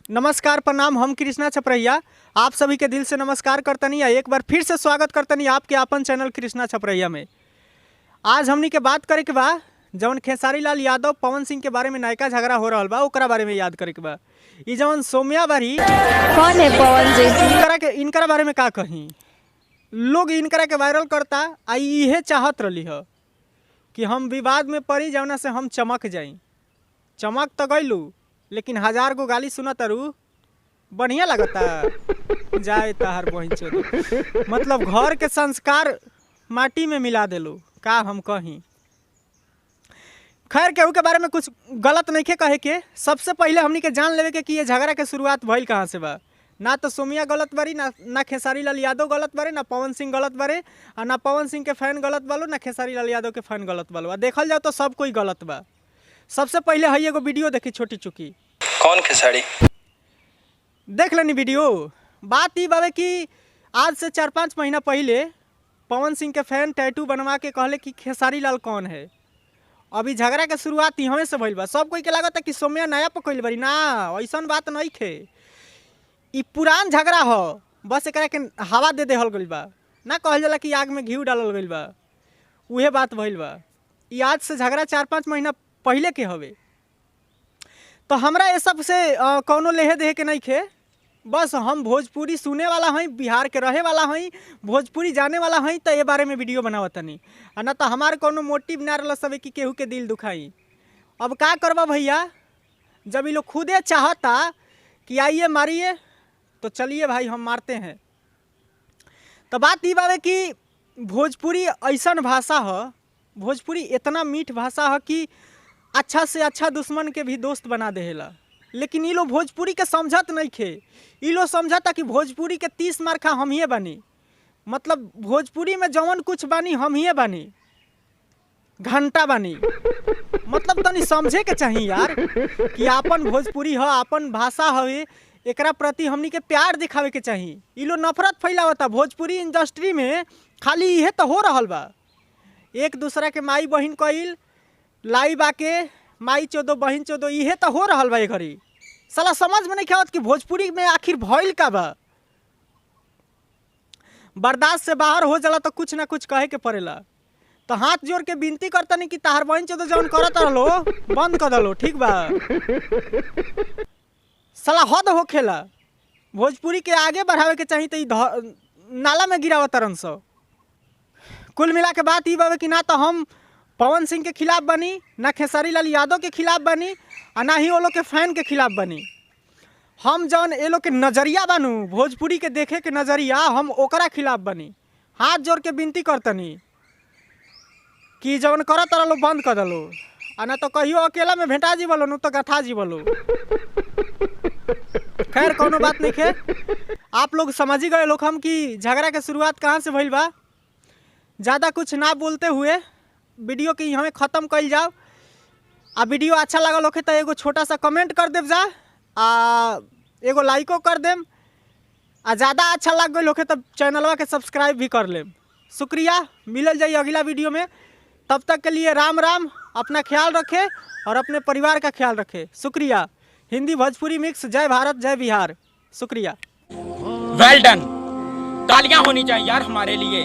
नमस्कार, प्रणाम। हम कृष्णा छपरैया आप सभी के दिल से नमस्कार करतनी आ एक बार फिर से स्वागत करतनी आपके अपन चैनल कृष्णा छपरैया में। आज हमनी के बात करे के बा जवन खेसारी लाल यादव पवन सिंह के बारे में नयका झगड़ा हो रहल बा, ओकरा बारे में याद करे के बा। ई जवन सौम्या बारी, कौन है पवन जी? इनकरा के इनकरा बारे में का कही, लोग इनकरा के वायरल करता आ इहे चाहत रही ह कि हम विवाद में पड़ी जवना से हम चमक जाई। चमक तो गईलू, लेकिन हजार गो गाली सुना तारू, बढ़िया लगता जाए ताहर बहिन चोद। मतलब घर के संस्कार माटी में मिला देलू, का हम कहीं। खैर, केहू के बारे में कुछ गलत नहीं कहे के। सबसे पहले हमनी के जान लेवे के कि ये झगड़ा के शुरुआत भइल कहाँ से बा। ना तो सोमिया गलत बारी, ना ना खेसारी लाल यादव गलत बारे, ना पवन सिंह गलत बारे, आ ना पवन सिंह के फैन गलत बालो, ना खेसारी लाल यादव के फैन गलत बालो। आ देखल जाओ तो सब कोई गलत बा। सबसे पहले हई एगो वीडियो देखी छोटी चुकी। कौन खेसारी? देख लेनी वीडियो। बात ई बावे कि आज से 4-5 महीना पहले पवन सिंह के फैन टैटू बनवा के कहले कि खेसारी लाल कौन है। अभी झगड़ा के शुरुआत इहवे से भइल बा। सब कोई के लागता कि सौम्या नया पकड़ल बारी, ना ऐसन बात नहीं खे। ई पुरान झगड़ा ह, बस एकरा के हवा दे देहल गइल बा। ना कहल जाला कि आग में घी डालल गइल बा, उहे बात भइल बा। ई आज से झगड़ा 4-5 महीना पहले के हवे। तो हमरा ये सब से कौनो लेहे देहे के नहीं खे। बस हम भोजपुरी सुने वाला हई, बिहार के रहे वाला हई, भोजपुरी जाने वाला हई, तो ये बारे में वीडियो बनावतनी। आ ना तो हमार कोनो मोटिव ना रहल सब कि केहू के दिल दुखाई। अब का करबा भैया, जब ये लोग खुदे चाहता कि आइए मारिए तो चलिए भाई हम मारते हैं। तो बात ई बावे कि भोजपुरी ऐसन भाषा ह, भोजपुरी इतना मीठ भाषा ह कि अच्छा से अच्छा दुश्मन के भी दोस्त बना देहेला। लेकिन ई लोग भोजपुरी के समझत नहीं खे। ई लोग समझता कि भोजपुरी के 30 मारखा हम ही बानी, मतलब भोजपुरी में जवन कुछ बानी हम ही बानी, घंटा बानी। मतलब तनी समझे के चाही यार कि आपन भोजपुरी ह, आपन भाषा हवे, एकरा प्रति हमनी के प्यार दिखावे के चाही। ई लोग नफरत फैलावता भोजपुरी इंडस्ट्री में, खाली इहे तो हो रहल बा। एक दूसरा के माई बहिन कइल लाई बाके माई चोदो बहिन चोदो, इहे तो हो रहल बा ए घड़ी। साला समझ में नहीं आवत कि भोजपुरी में आखिर भइल का बा। बर्दाश्त से बाहर हो जाला तो कुछ ना कुछ कहे के पड़ेला। तो हाथ जोड़ के विनती करतनी कि ताहर बहिन चोदो जौन करत रहलो बंद कर दलो, ठीक बा। साला हद होखेला। भोजपुरी के आगे बढ़ावे के चाही तो ई नाला में गिरावत तरन सो। कुल मिला के बात ई बावे कि ना तो हम पवन सिंह के खिलाफ बनी, ना खेसारी लाल यादव के खिलाफ बनी, आ ना ही वो लोग के फैन के खिलाफ बनी। हम जौन ए लोग के नज़रिया बानू, भोजपुरी के देखे के नज़रिया, हम ओकरा खिलाफ बनी। हाथ जोड़ के विनती करतनी कि जौन करत रहलो बंद कर दलो, आ ना तो कहियो अकेला में भेंटा जीवलो, नु तो गथा जीवलो। खैर कोनो बात नहीं खे, आप लोग समझ ही गए लोग हम कि झगड़ा के शुरुआत कहाँ से भइल बा। ज़्यादा कुछ ना बोलते हुए वीडियो के यहाँ ख़त्म कइल जाओ। आ वीडियो अच्छा लागल होखे तो एगो छोटा सा कमेंट कर देव जा, आ एगो लाइको कर देम, आ ज़्यादा अच्छा लग गइल होखे तो चैनलवा के सब्सक्राइब भी कर लेम। शुक्रिया, मिलल जाई अगला वीडियो में। तब तक के लिए राम राम, अपना ख्याल रखे और अपने परिवार का ख्याल रखे। शुक्रिया। हिंदी भोजपुरी मिक्स, जय भारत जय बिहार। शुक्रिया। वेल डन, तालियां होनी चाहिए यार हमारे लिए।